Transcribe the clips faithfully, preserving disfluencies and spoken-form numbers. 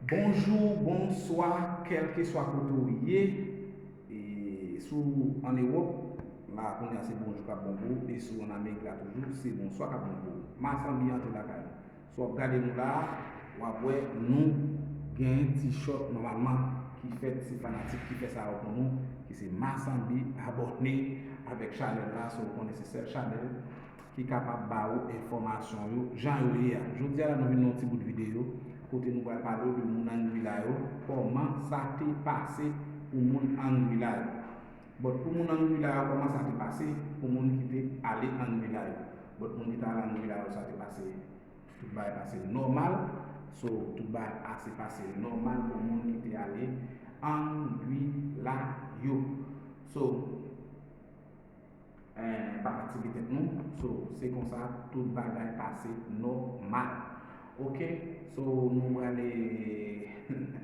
Bonjou, bonswa, kèlkeswa kote w ye. E si w ann Ewòp, la kounye a se bonjou k ap bon pou ou. E si w ann Amerik la toujou, se bonswa k ap bon pou ou. Masanbi antre lakay nou. Si w ap gade nou la a, w ap wè nou gen tishòt nòmalman ki fèt, se fanatik ki fè sa yo pou nou, ki se Masanbi, abòne avèk chanèl la, so w konnen se sèl chanèl ki kapab ba ou enfòmasyon yo jan yo ye a. Jodi a la nou vin nan yon ti bout videyo kote nou pral pale w de moun Anguilla yo, kòman sa te pase pou moun Anguilla yo. But pou moun Anguilla yo, kòman sa te pase pou moun ki te ale Anguilla yo. But moun ki te ale Anguilla yo, sa te pase, tout bagay pase nòmal. So, tout bagay ase pase nòmal pou moun ki te ale Anguilla yo. So, eh, pa fatige tèt nou. So, se konsa, tout bagay pase nòmal. Ok, so nou prale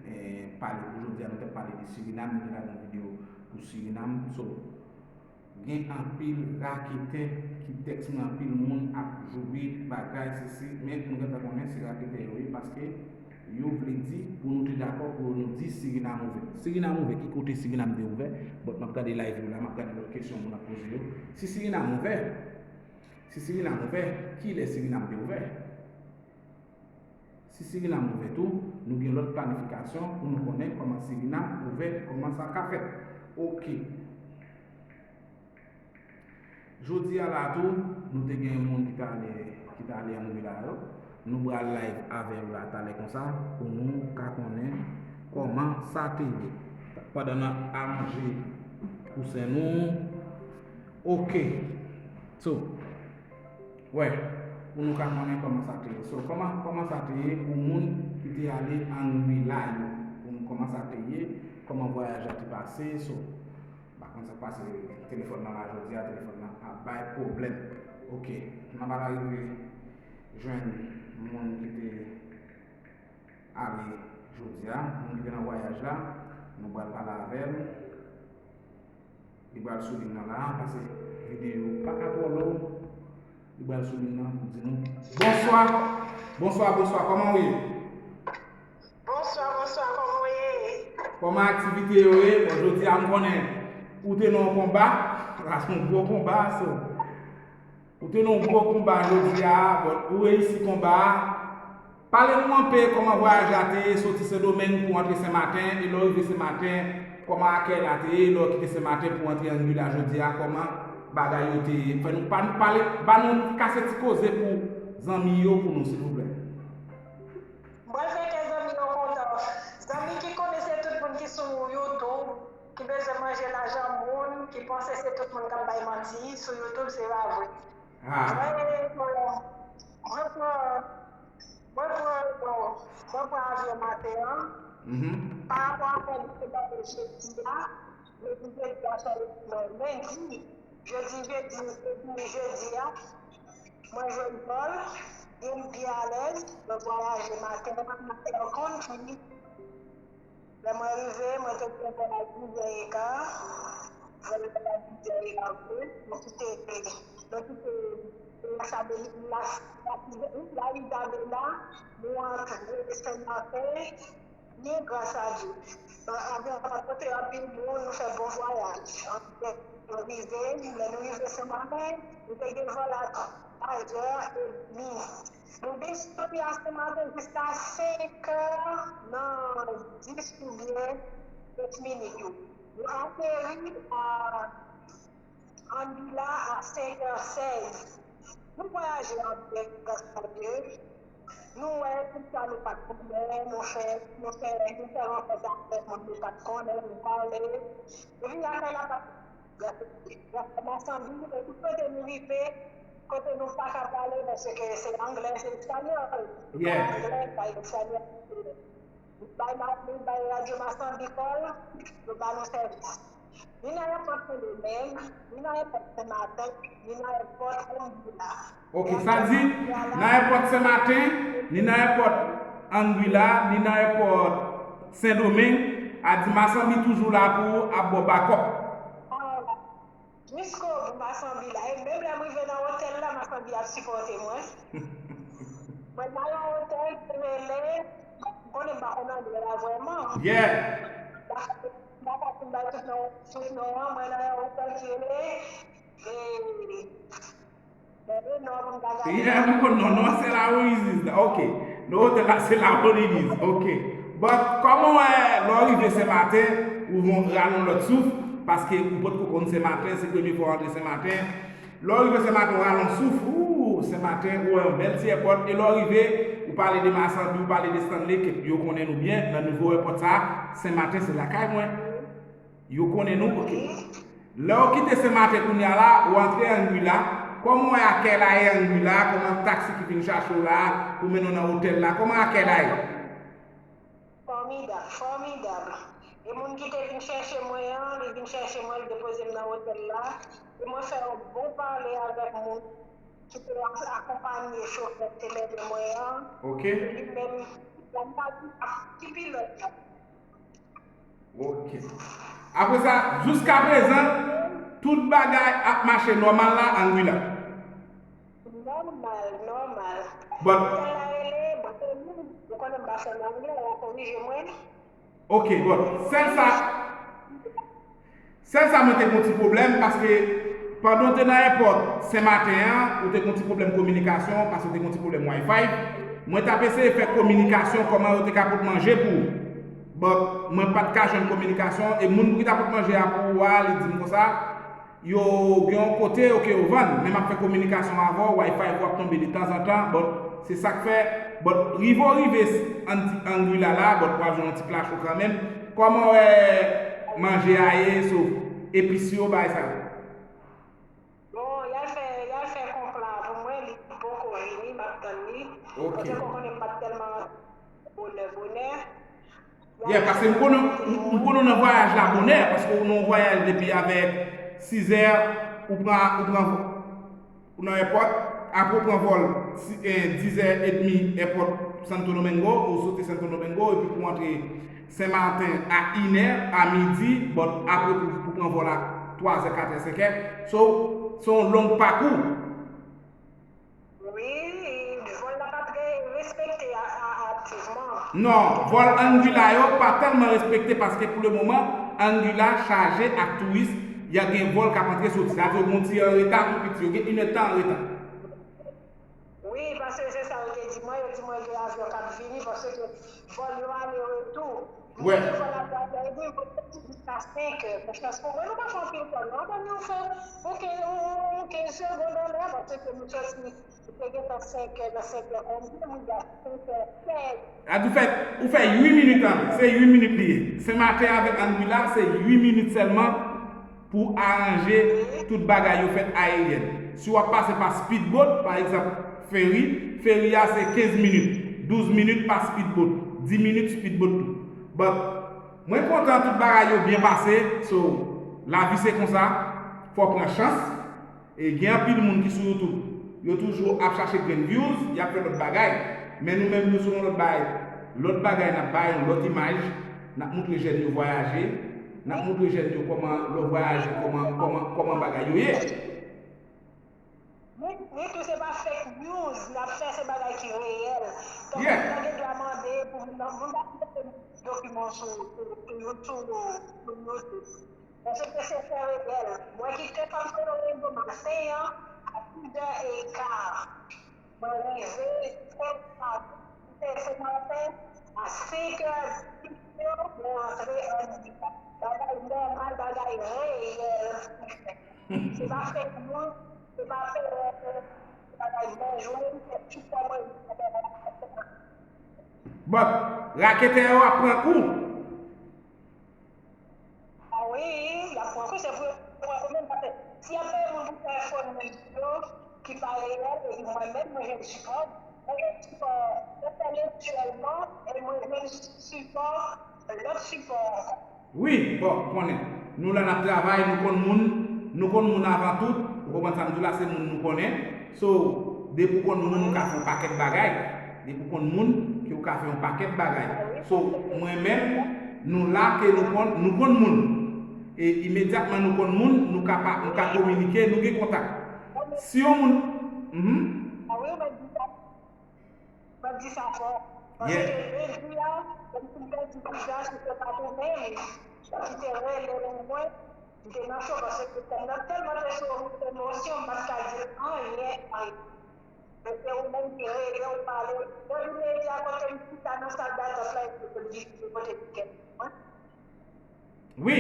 eh, pale pou jodi a, nou t ap pale de Sirinam, nou te lage yon videyo pou Sirinam. So, gen anpil raketè ki tèks mwen, anpil moun ap joure bagay, sesi, men nou gentan konnen se raketè yo ye, paske yo vle di pou nou te dakò pou nou di Sirinam ouvè. Sirinam ouvè, ki kote Sirinam te ouvè? But m ap gade live yo la, m ap gade lòt kesyon moun ap poze yo. Si Sirinam ouvè, si Sirinam ouvè, kilè Sirinam te ouvè? Si Sirinam ouvè tou, nou gen lòt planifikasyon pou nou konnen kòman Sirinam ouvè, kòman sa ka fèt. Ok. Jodi a la tou, nou te gen moun ki t ale, ki t ale Anguilla yo. Nou pral live avè yo la talè konsa pou nou ka konnen kòman sa te ye. Pandan n ap aranje kousen nou. Ok. So, wè, pou nou ka konnen kòman sa te ye. So, kòman, kòman sa te ye pou moun ki te ale Anguilla yo? Pou nou, kòman sa te ye? Kòman vwayaj la te pase? So, m pa konn sa k pase telefòn nan la jodi a, telefòn nan ap bay pwoblèm. Ok, n ap al rive jwenn moun ki te ale jodi a, moun ki te nan vwayaj la, nou pral pale avè l. Li pral sou liy nan la, paske videyo pa ka twò long. Li pral sou liy nan pou di nou. Bonswa! Bonswa, bonswa, kòman w ye? Bonswa, bonswa, kòman w ye? Kòman aktivite yo ye? Bon, jodi a m konnen ou te nan yon konba, la se yon gwo konba, so. Ou te nan yon gwo konba jodi a, but ou reyisi konba a. Pale nou anpe kòman vwayaj la te ye, soti Sendomeng pou w antre Senmaten, e lè w rive Senmaten, kòman akèy la te ye, lè w kite Senmaten pou w antre Anguilla jodi a, kòman bagay yo te ye. Fè nou pa, nou pale, ba nou kase ti koze pou zanmi yo pou nou, silvouplè. Mwen fè kè zanmi yo kontan. Zanmi ki konnen se tout moun ki sou YouTube, ki bezwen manje lajan moun, ki panse se tout moun k ap bay manti sou YouTube, se pa vre. Ah. Mwen, mwen pran, mwen pran, bon, mwen pran avyon maten an. Mhm. Pa rapò a sa, m te gade jedi a, jodi, jedi a, sòti lendi, jedi, jedi, jedi, jedi a, mwen jwenn vòl, e m byen alèz, mwen vwayaje maten an, maten an konn ki Lè mwen rive, mwen te gen vòl a diz è eka. Vòl la diz è eka vre. Mwen kite, mwen kite Isabel, la, la, la Isabela, nou antre Senmaten, byen, gras a Dye. Avyon an pa t pote anpil moun, nou fè bon vwayaj. Anpil moun rive, lè nou rive Senmaten, nou te gen vòl a twa zè edmi. Nou desann Senmaten jiska senk è nan dis oubyen ven minit yo. Nou ateri a Anguilla a senk è sèz. Nou vwayaje anpil, gras a Dye. Nou wè tout sa nou pa t konnen, nou fè, nou fè, nou fè rankont avèk moun nou pa t konnen, nou pale. Epi akèy la pa t Gras a Masanbi, e tout kote nou rive, kote nou pa ka prale, paske se anglè, se espanyòl. Yeah. Anglè, pa espanyòl. Nou bay, nou bay radyo Masanbi kòl, yo ba nou sèvis. Ni nan ayewopò Sendomeng, ni nan ayewopò Senmaten, ni nan ayewopò Anguilla. Ok, sa di, nan ayewopò Senmaten, ni nan ayewopò Anguilla, ni nan ayewopò Sendomeng, a di Masanbi toujou la pou ou ap ba w bakòp. Jiskobout, Masanbi la. E menm lè m rive nan otèl la, Masanbi ap sipòte mwen. Mwen nan yon otèl ki rele, m konnen m pa nan de la vrèman. Yeah. Dakò, m pa ka fin bay tout non, tout non an, mwen nan yon otèl ki rele, e, Bèbè non, pou m ta gade. Yeah, m konn non, non, se la Onizis la. Ok. Non, otèl la, se la Onizis. Ok. But, kòman w wè, lè w rive Senmaten, ou von rale yon lòt souf, paske ou potko konn Senmaten, se premye fwa w antre Senmaten. Lè w rive Senmaten, ou rale yon souf, ou, Senmaten, ou wè yon bèl ti èpòt, e lè w rive, ou pale de Masanbi, ou pale de Stanley, ke yo konnen nou byen, nan nouvo èpòt sa, Senmaten, se lakay mwen. Yo konnen nou, ok. Lè w kite Senmaten kounye a la, ou antre Anguilla, kòman w wè akèy la ye Anguilla, kòman taksi ki vin chache w la, pou mennen w nan otèl la, kòman akèy la ye? Fòmidab, fòmidab. E moun ki te vin chèche mwen an, li vin chèche mwen, li depoze m nan otèl la. E mwen fè yon bon pale avèk moun ki te akonpanye chofè ki te mennen mwen an. Ok. E li menm, l ap pale ak ti pilòt la. Ok. Apre sa, jiska prezan, tout bagay ap mache nòmal la, Anguilla. Nòmal, nòmal. But Otèl la rele, bon, se moun, ou konnen m pa fè anglè, w a korije mwen. Ok, but sèl sa, sèl sa mwen te gen yon ti pwoblèm, paske pandan w te nan èpòt Senmaten an, ou te gen yon ti pwoblèm kominikasyon, paske w te gen yon ti pwoblèm Wi-Fi. Mwen t ap eseye fè kominikasyon kòman yo te ka pot manje pou ou. But mwen pa t ka jwenn kominikasyon, e moun pou ki ta pot manje a pou ou a, li di m konsa, yo gen yon kote, ok, yo vann, men m ap fè kominikasyon avè w, Wi-Fi pou ap tonbe detanzantan, but se sa k fè, but rive w rive Anti-, Anguilla la, but w ap jwenn yon ti pla cho kanmenm. Kòman w wè manje a ye, so, epis yo, bagay sa yo? Bon, y al fè, y al fè konpla pou mwen, li poko vini, m ap tann li. Ok. Paske ou konnen m pa t tèlman bonè, bonè. Yeah, paske m konnen, m, m konnen w nan vwayaj la bonè, paske w nan yon vwayaj depi avèk sizè, ou pran, ou pran, ou nan èpòt, apre w pran vòl si, eh, dizè edmi èpòt Santo Domingo, ou soti Santo Domingo, epi pou w antre Senmaten a inè, a midi, but apre pou, pou pran vòl a twazè, katrè, senkè. So, se yon long pakou. Wi, vòl la pa t re-, respekte a, a, aktivman. Non, vòl Anguilla yo pa tèlman respekte paske pou le moman, Anguilla chaje ak touris, y a gen vòl k ap antre soti. Sa vle di yo gen yon ti an reta tou piti, yo gen inèdtan an reta. Wi, paske se sa yo te di mwen, yo di mwen gen avyon k ap vini, paske vòl yo ale retou. Wè. Mwen te vòl ap gade, epi mwen te di jiska senk è. Konfyans pou mwen, nou pa fè anpil tan, non. Ban nou fè yon kenz, yon, yon kenz segonn anlè, paske nou soti, nou te gentan senk è, nan senk è konbyen, mwen di a senk è sèz. A, ou fè, ou fè uit minit anlè, se uit minit li ye. Senmaten avèk Anguilla, se uit minit sèlman pou aranje tout bagay yo fèt aeryèn. Si w ap pase pa speedboat, pa egzanp, feri, feri a se kenz minit, douz minit pa speedboat, dis minit speedboat tou. But, mwen kontan tout bagay yo byen pase, so, lavi se konsa, fò w pran chans. E gen anpil moun ki sou YouTube, yo toujou ap chache grenn views, y ap fè lòt bagay. Men nou menm nou sou yon lòt bagay. Lòt bagay n ap bay yon lòt imaj, n ap montre jèn yo vwayaje, n ap montre jèn yo kòman lè w vwayaje, kòman, kòman, kòman bagay yo ye. Wi, wi, tou se pa fake news, n ap fè se bagay ki reyèl. Donk, yeah, moun nan gen dwa mande pou moun nan, moun nan mete dokiman sou, sou, sou YouTube, sou YouTube. Paske se fè reyèl. Mwen kite Santo Domingo maten an a sis è e ka. Mwen rive senk è, se maten, a senk è dis yo, mwen antre an Anguilla. Bagay nòmal, bagay reyèl. Se pa fake news, se pa fake, bagay mwen jwenn, se tout sa mwen jwenn. But, raketè yo ap pran kou. A wi, y ap pran kou, se pou yo pran kou menm, paske si y ap peye moun pou fè fo news yo, ki pa reyèl, epi mwen menm, mwen jwenn sipò, mwen jwenn sipò entèlektyèlman, e mwen jwenn sipò, lòt sipò ankò. Wi, bon, konnen. Nou la n ap travay, nou konn moun, nou konn moun avan tout, ou konprann sa m di w la, se moun nou konnen. So, depi w konn moun, ou ka fè yon pakèt bagay. Depi w konn moun, ke w ka fè yon pakèt bagay. So, mwen menm, nou la ke nou konn, nou konn moun. E imedyatman nou konn moun, nou ka pa, nou ka kominike, nou gen kontak. Si yon moun, mhm. A wi, mwen di sa. Mwen di sa fò. Paske jodi a, Menm si m pèdi vizaj, si se pa tou menm ki te rele pou mwen, m te nan cho, paske m nan tèlman te sou emosyon, m pa t ka di anyen, anyen. Men se ou menm ki rele, ou pale. Lè vin rele a kote m chita nan sal datant la, epi pou l difize kote m gen mwen. Wi,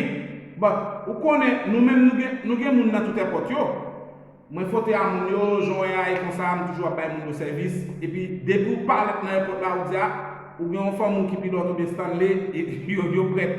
bon, ou konnen, nou menm nou gen, nou gen moun nan tout èpòt yo. Mwen fwote a moun yo, jan w wè a, e konsa, m toujou ap bay moun yo sèvis. Epi, depi w parèt nan èpòt la, ou di a, ou gen yon fanmi w ki pi dwat oubyen Stanley, e yo, yo prèt.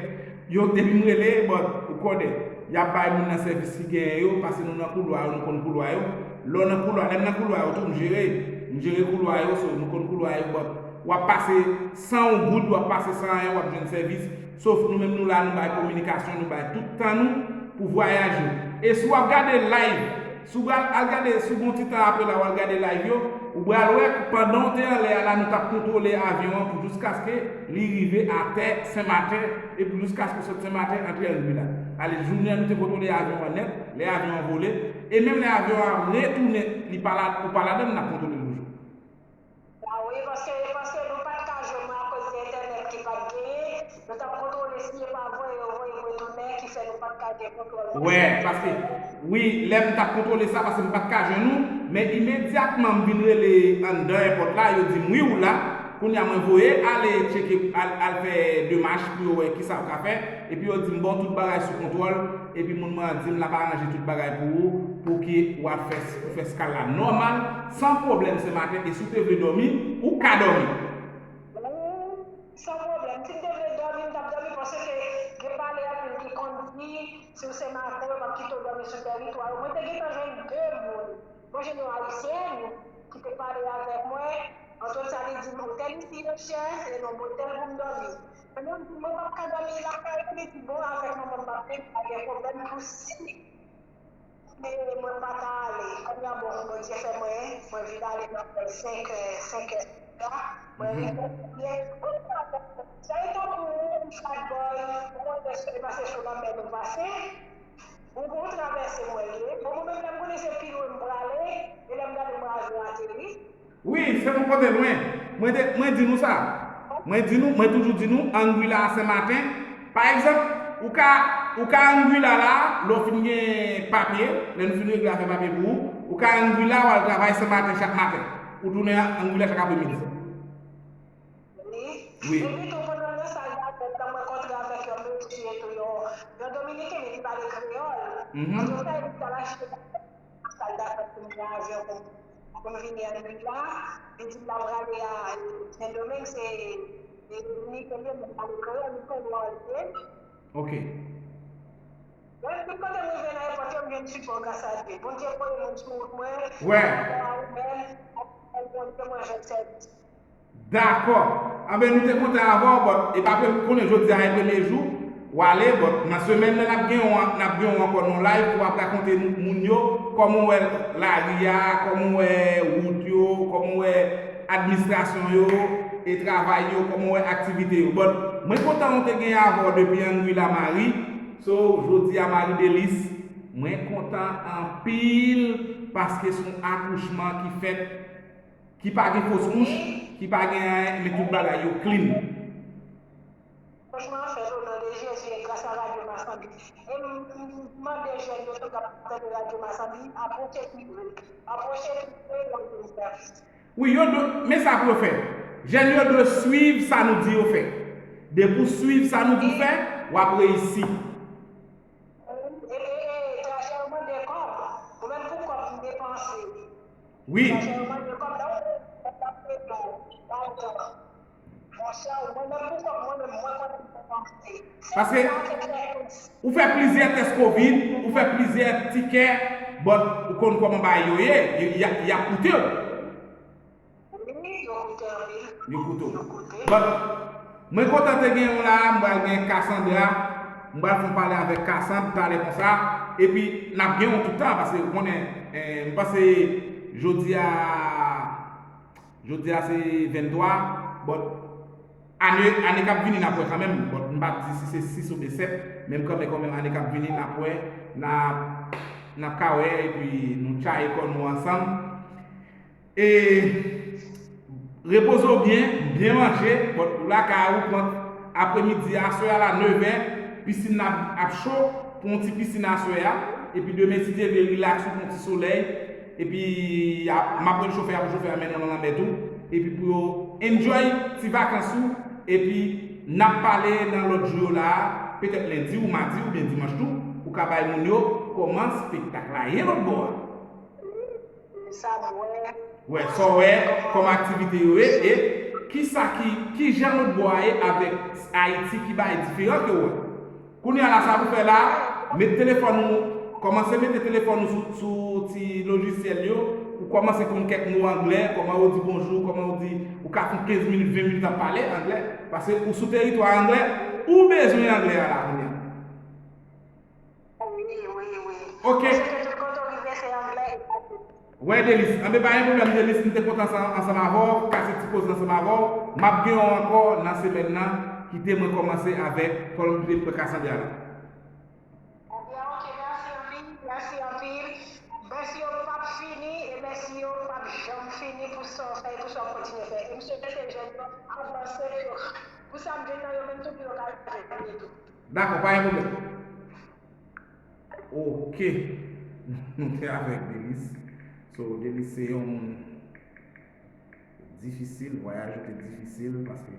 Yo, depi m rele, bon, ou konnen, y ap bay moun nan sèvis ki genyen yo, paske nou nan koulwa yo, nou konn koulwa yo. Lè w nan koulwa, lè m nan koulwa yo tou, m jere. M jere koulwa yo, so, nou konn koulwa yo, bon, w ap pase san yon goud, w ap pase san anyen, w ap jwenn sèvis. Sof nou menm nou la, nou bay kominikasyon, nou bay tout tan nou pou vwayaje. E si w ap gade live, si w pral al gade, si w gen yon ti tan apre la, w al gade live yo, ou pral wè pandan w te anlè a la, nou t ap kontwole avyon an pou jiskaske li rive atè Senmaten, epi jiskaske l sot Senmaten antre Anguilla. Ale jounen an, nou te kontwole avyon an nèt, lè avyon an vole, e menm lè avyon an retounen, li pa la, ou pa ladan l, n ap kontwole l toujou. A wi, paske, paske nou pa t ka jwenn mwen akoz de entènèt ki pa t genyen. Nou t ap kontwole si yo pa voye yo, voye m retounen, ki fè nou pa t ka gen kontwòl. Wè, paske, wi, lè m t ap kontwole sa, paske m pa t ka jwenn ou, men imedyatman m vin rele anndan èpòt la, yo di m, wi, ou la. Kounye a, mwen voye ale tcheke, al, al fè demach pou yo wè kisa w ka fè. Epi yo di m, bon, tout bagay sou kontwòl. Epi moun mwen an di m l ap aranje tout bagay pou ou, pou ke w ap fè, pou fè skal la nòmal, san pwoblèm Senmaten, e si w te vle dòmi, ou ka dòmi. San pwoblèm. Si m te vle dòmi, m t ap dòmi, paske gen pale anpil ki konn di, si w Senmaten, yo p ap kite w dòmi sou tèritwa yo. Mwen te gentan jwenn de moun. Mwen jwenn yon Ayisyèn ki te pale avèk mwen. Antwòt sa, li di m, otèl isi yo chè, se nan motèl pou m dòmi. Mwen menm, m di, mwen p ap ka dòmi lakay ou, li di, bon, avèk manman m, m ap viv, pa gen pwoblèm pou si. Men mwen pa ta ale. Kounye a, bon, Bondye fè mwen, mwen vin ale nan senk è, senk è la. Mwen rive byen. Kounye a, sa e tankou yon chat boy, ou konn lè sòl pase sou lanmè nou pase. Ou gon travèse mwen ye. Bon, mwen menm lè m konnen se pi lwen m prale, e lè m gade m raje ateri. Wi, se yon kote lwen. Mwen te, mwen di nou sa. Mwen di nou, mwen toujou di nou, Anguilla a Senmaten. Pa egzanp, ou ka, ou ka Anguilla la, lè w fin gen papye, lè nou fin regle afè papye pou ou, ou ka Anguilla, w al travay Senmaten chak maten. Ou tounen Anguilla chak apremidi. Wi. Epi tou, pandan m nan sal datant lan, mwen kontre avèk yon mesye tou, yon, yon Dominiken, men li pale kreyòl. Antwòt sa, li t al achte sal datant pou m pran avyon pou m, pou m vini Anguilla. Li di l ap prale a Sendomeng, se, se Dominiken li ye, men li pale kreyòl, li kreyòl li ye. Ok. Mwen, tout kote m rive nan èpòt yo, m jwenn sipò gras a Dye. Bondye voye moun sou wout mwen, pa rapò a ou menm, ak Bondye mwen jwenn sèvis. Dakò. Anben, nou te kontan avè w, but, e pa premye, konnen jodi a e premye jou w ale, but, nan semèn nan, n ap gen yon, n ap gen yon ankò nan live pou w ap rakonte nou, moun yo, kòman w wè lari a, kòman w wè wout yo, kòman w wè administrasyon yo, e travay yo, kòman w wè aktivite yo. But, mwen kontan nou te gen avè w depi Anguilla Marie. So, jodi a Marie Delice, mwen kontan anpil paske se yon akouchman ki fèt ki pa gen fos kouch, ki pa gen anyen, men tout bagay yo clean. Franchman, fèt o non de Jezi e gras a Radyo Masanbi. E m, m, m mande jèn yo tou k ap tande Radyo Masanbi, apwoche pi pre. Apwoche pi pre, w ap jwenn sèvis. Wi, yo dwe, men sa pou yo fè. Jèn yo dwe swiv sa nou di yo fè. Depi w swiv sa nou di w fè, w ap reyisi. E, e, e, trajè yo mande kòb. Ou menm pou kòb m depanse. Wi. Trajè yo mande kòb la, ou menm pou kòb mwen menm mwen konn depanse. Paske ou fè plizyè tès kovid, ou fè plizyè tikè, but ou konn kòman bagay yo ye, y, y, y ap koute w. Wi, yo koute anpil. Yo koute w. Yo koute. But mwen kontan te gen yon la, m pral gen Cassandra, m pral fè yon pale avèk Cassandra talè konsa, epi n ap gen yon tout tan, paske ou konnen, eh, m panse jodi a, jodi a se venntwa, but ane, ane k ap vini n ap wè kanmenm, but m p ap di si se sis oubyen sèt, men m kanmenm, kanmenm ane k ap vini n ap wè, n ap, n ap ka wè, epi nou tchaye kò nou ansanm. E repoze w byen, byen manje, but ou lakay ou pran, apremidi a, aswè a la, nevè, pisin nan ap, ap cho, pran yon ti pisin aswè a, epi demen, si Dye vle, rilaks ou pran yon ti solèy, epi a, m ap rele chofè a pou chofè a mennen w nan lanmè tou, epi pou yo enjoy ti vakans ou, epi n ap pale nan lòt jou yo la a, petèt lendi ou madi oubyen dimanch tou, ou ka bay moun yo kòman spektak la ye lòt bò a. Sa m wè. Wè, sa w wè kòm aktivite yo ye, e kisa ki, ki jan lòt bò a ye avèk Ayiti ki bay diferan ke w wè. Kounye a la, sa pou fè la, met telefòn ou, kòmanse mete telefòn ou sou, sou ti lojisyèl yo, ou kòmanse konn kèk mo anglè, kòman yo di bonjou, kòman yo di, ou ka fè kenz minit, ven minit ap pale anglè, paske ou sou teritwa anglè, ou bezwen anglè a la kounye a. Wi, wi, wi. Ok. Paske tout kote w rive se anglè e pa tou. Wè, Delis, anben pa gen pwoblèm, Delis, m te kontan ansanm, ansanm avè w, kase ti koz ansanm avè w. M ap gen w ankò nan semèn nan, kite mwen kòmanse avèk, kòm m te pran Cassandra la. Ebyen, ok, mèsi anpil, mèsi anpil. Mèsi yo p ap fini, e mèsi yo p ap janm fini pou sa w fè, e pou sa w kontinye fè. E m swete jèn yo avanse, pou, pou sa m jwenn nan yo menm tou, pou yo ka jwenn yo tou. Dakò, pa gen pwoblèm. Ok. Nou te avèk Delis. So, Delis se yon moun difisil, vwayaj yo te difisil paske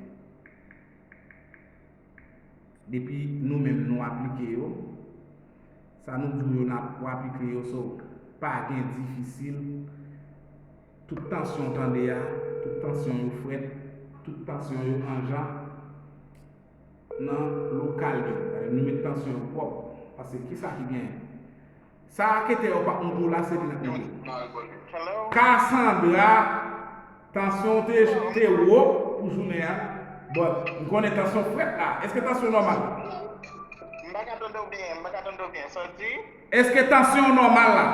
depi nou menm nou aplike yo, sa nou di w yo n ap, w aplike yo, so, pa gen difisil. Tout tansyon w tande a, tout tansyon yo frèt, tout tansyon yo anjan. Nan lokal yo. Nou met tansyon yo pwòp. Paske kisa ki genyen? Sa raketè yo p ap montre w la, se li n ap montre w. Cassandra, tansyon w te, te wo pou jounen an. But, m konnen tansyon frèt la. Èske tansyon nòmal? M pa ka tande w byen, m pa ka tande w byen. Sa w di? Èske tansyon nòmal la?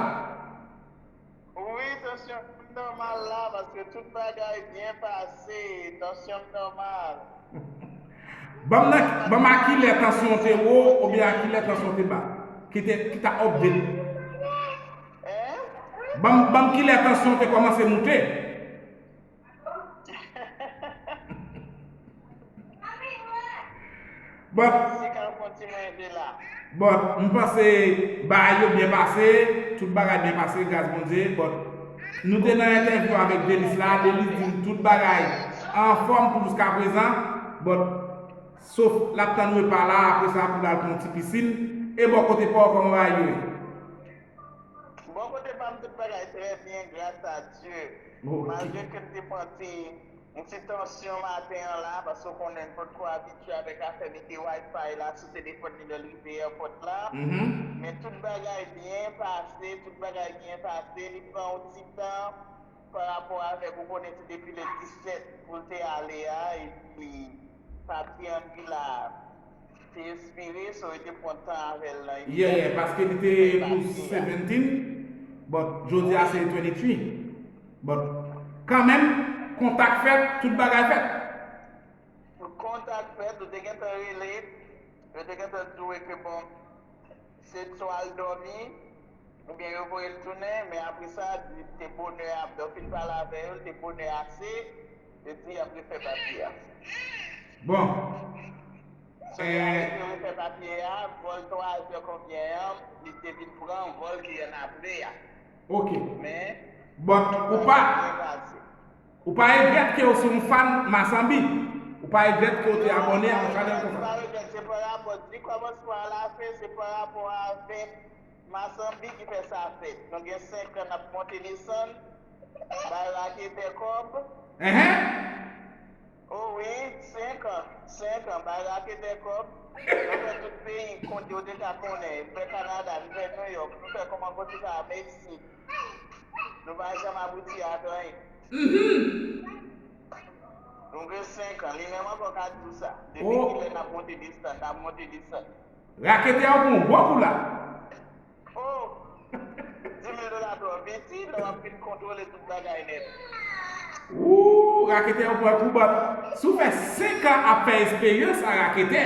Wi, tansyon m nòmal la, paske tout bagay byen pase, tansyon m nòmal. Ban m nan, ban m a kilè tansyon te wo, oubyen a kilè tansyon te ba, ki te, ki ta update. Hein? Ban m, ban m kilè tansyon te kòmanse moute. But, but, m panse bagay yo byen pase, tout bagay byen pase, gras Bondye. But, nou te nan entèvyou avèk Delis la, Delis di m tout bagay anfòm pou jiskaprezan. But, sof l ap tann repa la, apre sa pou l al pran yon ti pisin. E bò kote pa w, kòman bagay yo ye? Bò kote pa m, tout bagay trè byen, gras a Dye. Ok. Malgre ke m te pran ti, yon ti tansyon maten an la, paske w konnen m potko abitye avèk afè mete Wi-Fi la sou telefòn li lè l rive èpòt la. Mhm. Men tout bagay byen pase, tout bagay byen pase. Li pran yon ti tan pa rapò avèk, ou konnen, se depi le disèt pou l te ale a, epi papye an li la. Te espere, so, yo te pran tan avè l nan. Yeah, yeah, paske li te pou seventeen, but jodi a se twenty-three. But kanmenm, kontak fèt, tout bagay fèt. Kontak fèt, yo te gentan rele, yo te gentan di w ke bon, se swa l dòmi, oubyen yo voye l tounen, men apre sa, li te bonè a, lè w fin pale avè yo, li te bonè ase, yo di y ap refè papye a. Bon. Sou yo al refè papye a, vòl twa zè konbyen an, li te vin pran vòl ki annapre a. Ok. Men, but ou pa, ou pa regrèt ke w se yon fan Masambi. Ou pa regrèt ke w te abòne a yon chanèl konsa. Non, m pa regrèt, se pa rapò, di kòmansman a la fen, se pa rapò avèk Masambi ki fè sa fèt. Nou gen senk an n ap monte desann, bay raketè kòb. Enhen. O wi, senk an, senk an, bay raketè kòb. Nou fè tout peyi, kote yo deja konnen, nou fè Kanada, nou fè Nouyòk, nou fè kòman kote sa, Meksik. Nou pa janm abouti ak anyen. Mhm. Nou gen senk an, li menm ankò ka di w sa. Depi kilè n ap monte desann, n ap monte desann. Raketè yo pran yon gwo kou la. Oh! Dis mil dola twò piti, lè w ap vin kontwole tout bagay nèt. Ooh, raketè yo pran kou, but si w fè senk an ap fè esperyans a raketè,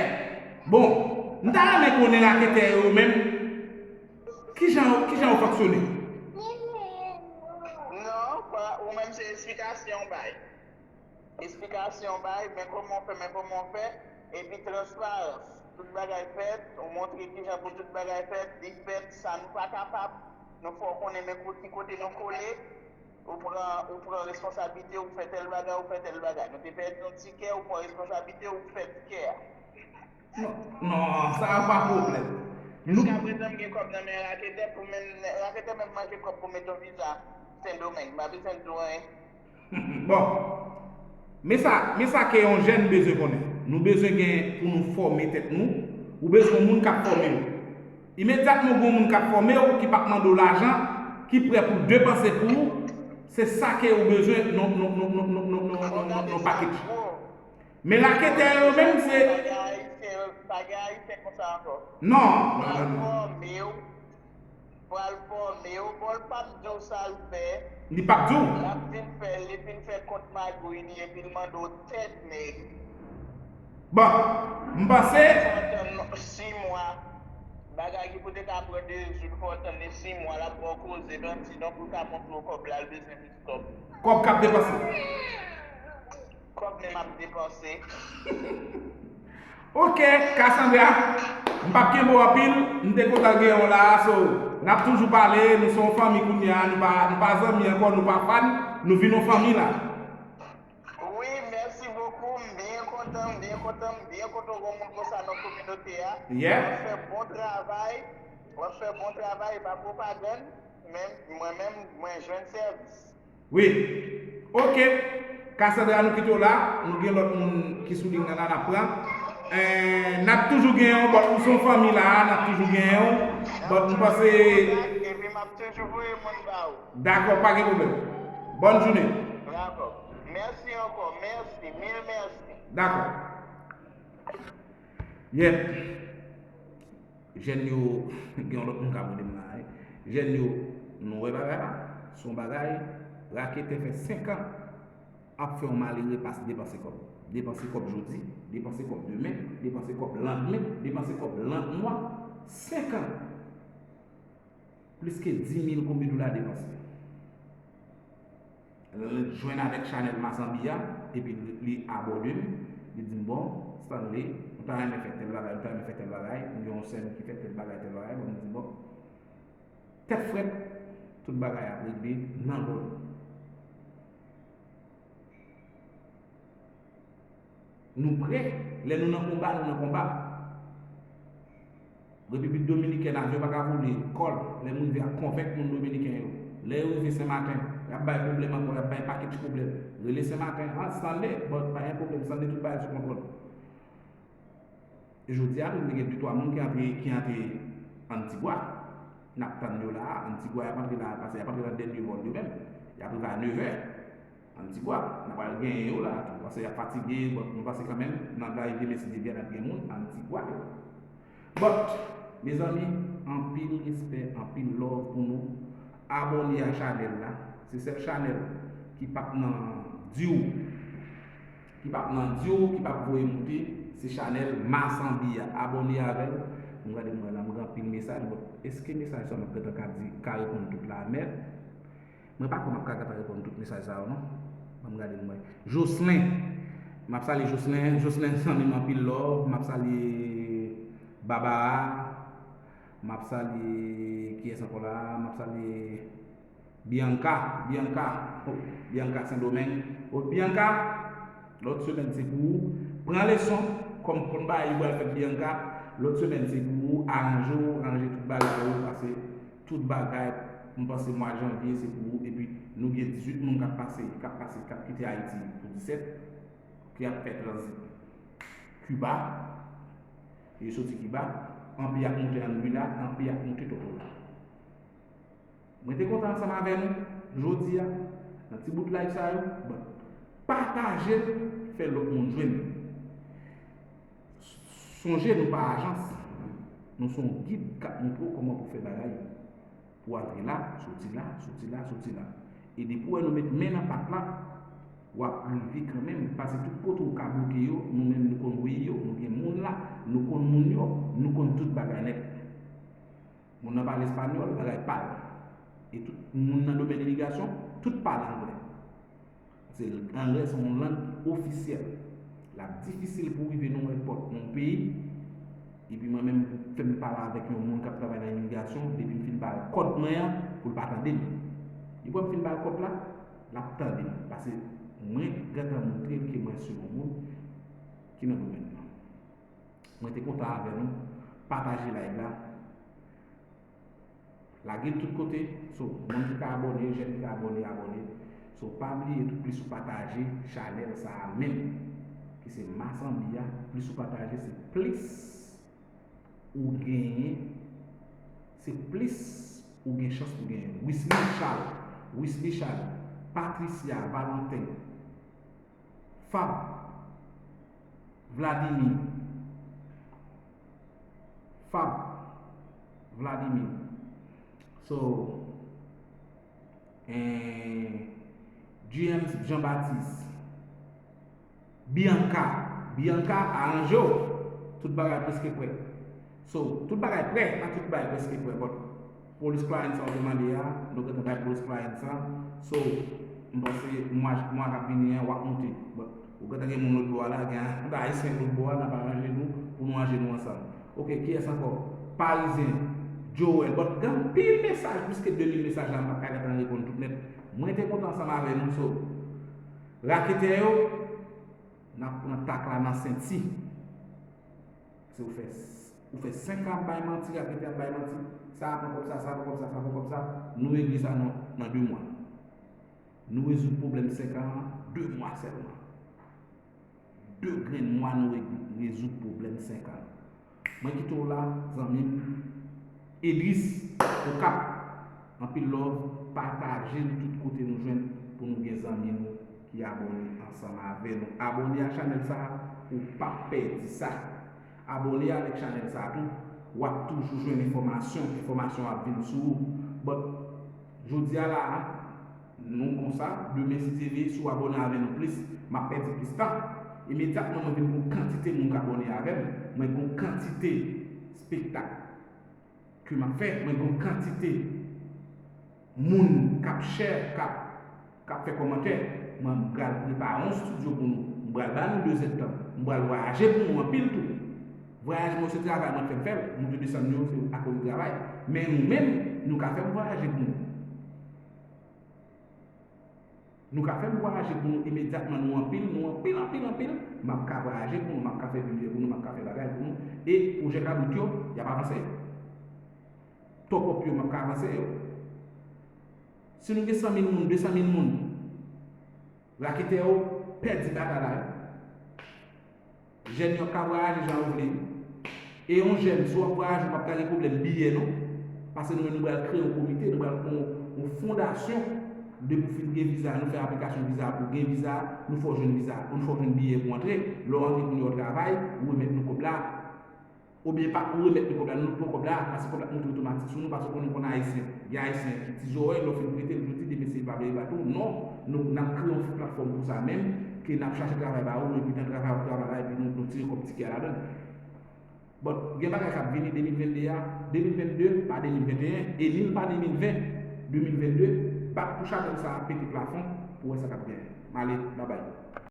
bon, m ta renmen konnen raketè yo menm, kijan, kijan yo fonksyone? Non, pa, ou menm se esplikasyon w bay. Esplikasyon w bay, men kòman w fè, men kòman w fè. Epi transparans. Tout bagay fèt, ou montre kijan pou tout bagay fèt, li fèt, sa nou pa kapab, nou fè w konnen men ki kote nou kole, ou pran, ou pran responsablite, ou fè tèl bagay, ou fè tèl bagay. Nou te pèdi yon tikè, ou pran responsablite, ou fè tikè a. Non, non, sa a pa pwoblèm. Nou, Jiskaprezan m gen kòb nan men raketè pou men, raketè menm manje kòb pou met yon viza Sendomeng, m pa bezwen di w anyen. Bon, men sa, men sa ke yon jèn bezwen konnen. Nou bezwen gen pou nou fòme tèt nou. Ou bezwen yon moun k ap fòme w. Imedyatman ou gen yon moun k ap fòme w, ki p ap mande w lajan, ki prè pou depanse pou ou, se sa ke ou bezwen nan, nan, nan, nan, nan, nan, nan, nan, nan package. Men raketè yo menm se. Pa gen ayisyen konsa ankò. Non, non, Pral non, non. Fòme w, pral fòme w, bon, l p ap di w sa l fè. Li p ap di w. L ap vin fè, li vin fè kont magouy li epi l mande w tèt nèg. Bon, m panse. Fò w tann sis mwa. Bagay ki pou te ka pran de jou, fò w tann li sis mwa, l ap ba w koze, mèm si donk ou ka montre w kòb la, l bezwen plis kòb. Kòb k ap depanse. Kòb menm ap depanse. Ok, Cassandra, m p ap kenbe w anpil, m te kontan gen w la, so, n ap toujou pale, nou se yon fanmi kounye a, nou pa, nou pa zanmi ankò, nou pa fan, nou vin yon fanmi la. Wi, mèsi bokou, m byen kontan, m byen kontan, m byen kontan w gon moun konsa nan kominote a. Yeah. W ap fè bon travay, w ap fè bon travay, e pa pwopagann, men mwen menm, mwen jwenn sèvis. Wi. Ok. Cassandra, nou kite w la. Nou gen lòt moun ki sou liy nan la, n ap pran. Eh, n ap toujou gen yon, but ou se yon fanmi la, n ap toujou gen yon. But m panse. Epi m ap toujou voye moun ba ou. Dakò, pa gen pwoblèm. Bòn jounen. Dakò. Mèsi ankò. Mèsi. Mil mèsi. Dakò. Yep. Jèn yo, gen yon lòt moun k ap mande m la, wi. Jèn yo, nou wè bagay la? Se yon bagay, raketè fè senk an ap fè yon malere pas depanse kòb. Depanse kòb jodi, depanse kòb demen, depanse kòb landmen, depanse kòb lannmwa. Senk an. Plis ke di mil konbyen dola depanse. L jwenn avèk chanèl Mazanbi a, epi li, li abòne m, li di m, bon, Stanley, m ta renmen fè tèl bagay, m ta renmen fè tèl bagay, m gen yon sè m ki fè tèl bagay, tèl bagay, bon, m di, bon, tèt frèt, tout bagay ap regle nan lòd. Nou prè, lè nou nan konba, nou nan konba. Repiblik Dominikèn, avyon pa ka vole, kòl, lè m rive ap konvenk moun dominiken yo. Lè yo rive Senmaten, y ap bay pwoblèm ankò, y ap bay pakèt pwoblèm. Rele Senmaten, ah, Stanley, bon, pa gen pwoblèm, Stanley, tout bagay sou kontwòl. E jodi a, nou gen de twa moun ki antre, ki antre Antigua. N ap tann yo la a, Antigua, y ap antre la a, paske y ap antre nan dènye vòl yo menm. Y ap rive a nevè. Antigua, n ap al genyen yo la a tou. Paske y ap fatige, bon, nou panse kanmenm, nan lari demen si Dye vle, n ap gen moun Antigua yo. But, mezanmi, anpil respè, anpil love pou nou. Abòne a chanèl la. Se sèl chanèl ki p ap nan diw. Ki p ap nan diw, ki p ap voye moute. Se chanèl Mazanbi a. Abòne avè l. M gade m wè la, m gen anpil mesaj. But, èske mesaj sa m ap gentan ka di, ka reponn tout la, men Mwen pa kwè m ap ka gentan reponn tout mesaj sa yo non. Ban m gade m wè. Jocelyn. M ap salye Jocelyn. Jocelyn, zanmi m, anpil love. M ap salye Barbara. M ap salye kiyès ankò la? M ap salye Bianca. Bianca. Oh, Bianca Sendomeng. Oh, Bianca, lòt semèn se pou ou. Pran leson. Kòm konn bagay yo pral fèt Bianca, lòt semèn se pou ou. Aranje w, ranje tout bagay ou, pase tout bagay, m panse mwa janvye se pou ou, epi nou gen dizuit moun k ap pase, k ap pase, k ap kite Ayiti pou disèt, ki ap fè tranzit Kiba, yo soti Kiba, anpil ap monte Anguilla, anpil ap monte Totola. Mwen te kontan ansanm avè nou, jodi a, nan ti bout live sa yo, but pataje l, fè lòt moun jwenn. Sonje nou pa ajans, nou se yon gid k ap montre w kòman pou fè bagay. Pou antre la, soti la, soti la, soti la. E depi w wè nou met men nan pat la, w ap rive kanmenm, pase tout kote w ka bloke yo, nou menm nou konn woye yo, nou gen moun la, nou konn moun yo, nou konn tout bagay nèt. Moun nan pale espanyòl, bagay pa l. E tout moun nan domèn irigasyon, tout pale anglè. Paske anglè se yon lang ki ofisyèl. L ap difisil pou w rive nan yon pòt nan yon peyi, epi mwen menm pou fè m pale avèk yon moun k ap travay nan imigrasyon, depi m fin ba l kòd mwen an, pou l pa tande m. Epi mwen fin ba l kòd la, l ap tande m. Paske mwen gentan montre l ke mwen se yon moun ki nan domèn nan. Mwen te kontan avè nou. Pataje live la. Lage l tout kote. So, moun ki ka abòne, jèn ki ka abòne, abòne. So, pa bliye tou, plis ou pataje chanèl sa a menm, ki se Mazanmi a, plis ou pataje, se plis ou genyen, se plis ou gen chans pou genyen. Wisly Charles, Wisly Charles, Patricia Valentin, Fab Vladimir, Fab Vladimir. So, eh, James Jean Baptiste, Bianca, Bianca, aranje w. Tout bagay prèske prè. So, tout bagay prè, pa tout bagay prèske prè, but police client sa w te mande a, nou gentan bay police client sa. So, m panse mwa, mwa k ap vini an, w ap monte. But ou gentan gen moun lòt bò a la, gen anpil Ayisyen lòt bò a, n ap aranje nou pou nou ranje nou ansanm. Ok, kiyès ankò? Parizyen, Joel, but gen anpil mesaj, plis ke de mil mesaj la, m p ap ka gentan reponn tout nèt. Mwen te kontan ansanm avè nou, so, raketè yo, n ap pran tak la nan senti. Se ou fè, ou fè senk an ap bay manti, raketè ap bay manti. Sa a pran kòb sa, sa a pran kòb sa, sa a pran kòb sa. Nou regle sa nan, nan de mwa. Nou rezoud pwoblèm senk an an de mwa sèlman. De grenn mwa nou re-, rezoud pwoblèm senk an. Mwen kite w la, zanmi m, Edris Okap. Anpil love, pataje l tout kote nou jwenn pou nou gen zanmi nou ki abòne ansanm avè nou. Abòne a chanèl sa a, ou p ap pèdi sa. Abòne avèk chanèl sa a tou, w ap toujou jwenn enfòmasyon, enfòmasyon ap vin sou ou. But, jodi a la a, nou konsa, demen si Dye vle, si w abòne avè nou plis, m ap pèdi plis tan. Imedyatman mwen vin gen yon kantite moun k abòne avè m, mwen gen yon kantite spektak ke m ap fè, mwen gen yon kantite moun k ap share, k ap, k ap fè kòmantè. Mwen pral prepare yon estidyo pou nou. M pral ba nou de zèdtan. M pral vwayaje pou nou anpil tou. Vwayaj mwen se travay mwen k fè m fè l. Moute desann yo se akoz de travay. Men nou menm, nou ka fè m vwayaje pou nou. Nou ka fè m vwayaje pou nou imedyatman, nou anpil, nou anpil, anpil, anpil. M ap ka vwayaje pou nou, m ap ka fè biye pou nou, m ap ka fè bagay pou nou. E pwojè kabrit yo, y ap avanse. Top up yo, m ap ka avanse yo. Si nou gen san mil moun, de san mil moun, raketè yo pèdi batay la yo. Jèn yo ap ka vwayaje jan yo vle. E yon jèn, si w ap vwayaje, ou p ap ka gen pwoblèm biyè non. Paske nou menm nou pral kreye yon komite, nou pral kreye yon, yon fondasyon depi w fin gen viza, nou fè aplikasyon viza pou gen viza, nou fè w jwenn viza, nou fè w jwenn biyè pou antre. Lè w antre kounye a w travay, ou remèt nou kòb la. Oubyen pa ou remèt nou kòb la, nou pran kòb la, paske kòb la ap monte otomatik sou nou, paske w konnen konn Ayisyen. Gen Ayisyen ki ti zòrèy, lè w fin prete l, yo di demen si l pa vle li bat ou. Non, nou, n ap kreye yon platfòm pou sa menm, ke n ap chache travay ba ou, epi nan travay ou travay la, epi nou, nou tire kòb tikè a ladan l. But, gen bagay k ap vini de mil venn de a, de mil venn de pa de mil venn e en, e ni l pa de mil ven, de mil venn de, bat pou chanèl sa a pete plafon, pou wè sa k ap genyen. M ale, babay.